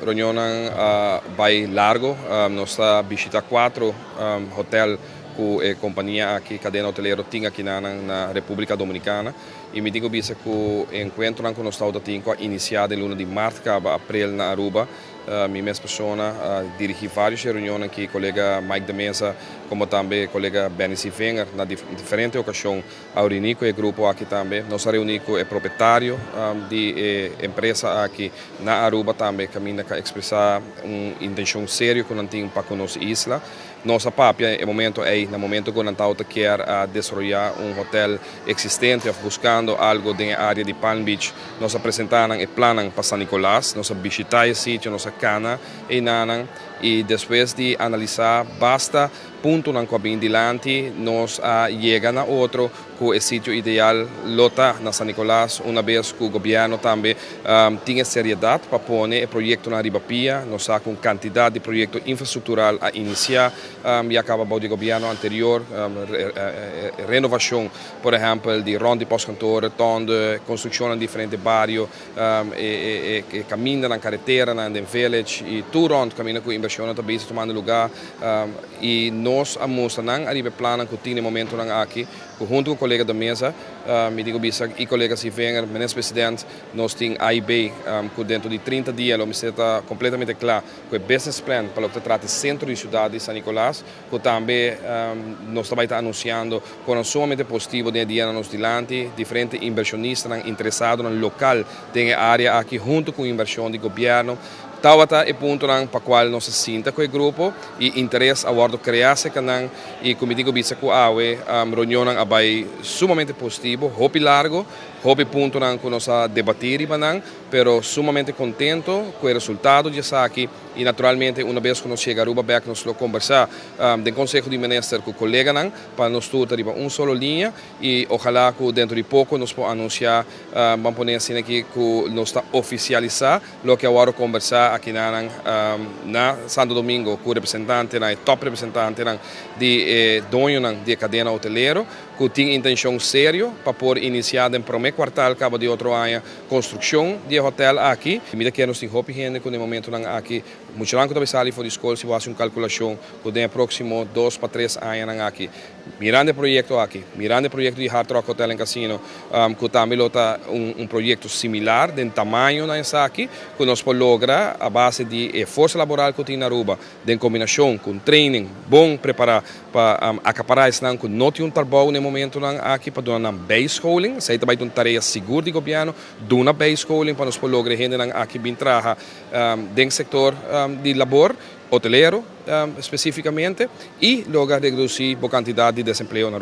Reunionnan a bay largo, nos a bishita cuatro hotel cu e compania aki, cadena hotelero, tin aki na Republica Dominicana. Y mi tin cu bisa cu e encuentronan cu nos tabatin cu a inicia den luna di maart caba april na Aruba, mi mes persona a dirigi varios reunion aki, colega Mike de Meza, como tambe colega Benny Sievinger, na diferente ocasion a reuni cu e grupo aki tambe. Nos a reuni cu e propietario di e empresa aki na Aruba tambe, caminda cu a expresa un intencion serio cu nan tin pa cu nos isla. Nos a papia e momento ey, na momento cu nan tawata kier a desaroya un hotel existente of buscando algo den e area di Palm Beach. Nos a presenta nan e plannan pa San Nicolas, nos a bishita e sitio, nos a cana eynan y despues di analisa basta puntonan cu a bin dilanti, nos a yega na otro cu e sitio ideal lo ta na San Nicolas, una bes cu gobierno tambe tin e seriedad pa pone e proyectonan riba pia. Nos sa cu un cantidad di proyecto infrastructural a inicia y a caba bou di gobierno anterior, renovacion, por ehempel, di rond di postkantoor, tonde, construccion den diferente bario, e camindanan, careteranan den Village y tur rond caminda cu inversion tambe ta tumando lugar, y nos a mustra nan ariba plannan cu tin e momentonan aki, cu hunto cu colega de Meza, mi tin cu bisa, y colega Sievinger, minister president, nos tin AIB, cu dentro di 30 dia lo mester ta completamente cla cu e business plan pa loke ta trata centro di ciudad di San Nicolas, cu tambe nos tambe ta anunciando cu un sumamente positivo den dia nos dilanti, diferente inversionistanan interesadonan local den e area aki hunto cu inversion di gobierno. Tawata e puntonan pa cual nos a sinta cu e grupo y interes a wordo crea serca nan y cu mi tin cu bisa cu awe reunionnan a bay sumamente positivo, hopi largo, hopi puntonan cu nos a debati riba nan, pero sumamente contento cu e resultado di esaki y naturalmente una bes cu nos yega Aruba bek nos lo conversa den Conseho di Minister cu coleganan pa nos tur ta riba un solo linea y ojalá cu dentro di poco nos por anuncia, ban pone asina aki, cu nos ta oficialisa loke a wordo conversa aki na Santo Domingo cu representantenan, top representantenan di doñonan di cadena hotelero, cu tin intencion serio pa por inicia den prome kwartaal caba di otro aña construccion di hotel aki. Mira cu nos tin hopi hende cu na momentonan aki, muchanan cu ta sali for di scol, si bo haci un calculacion cu den proximo 2 pa 3 aña aki, mirando e proyecto aki, mirando e proyecto di Hard Rock Hotel and Casino, cu tambe lo ta un proyecto similar den tamaño na esaki, cu nos por logra a base di forsa laboral cu tin na Aruba, den combinacion cu training bon prepara pa acapara esnan cu no tin un trabou na momentonan aki pa duna nan bijscholing. Esey tambe un tarea sigur di gobierno, duna bijscholing pa nos por logra hendenan aki bin traha den sector di labor hotelero specificamente y logra reduci e cantidad di desempleo na Aruba.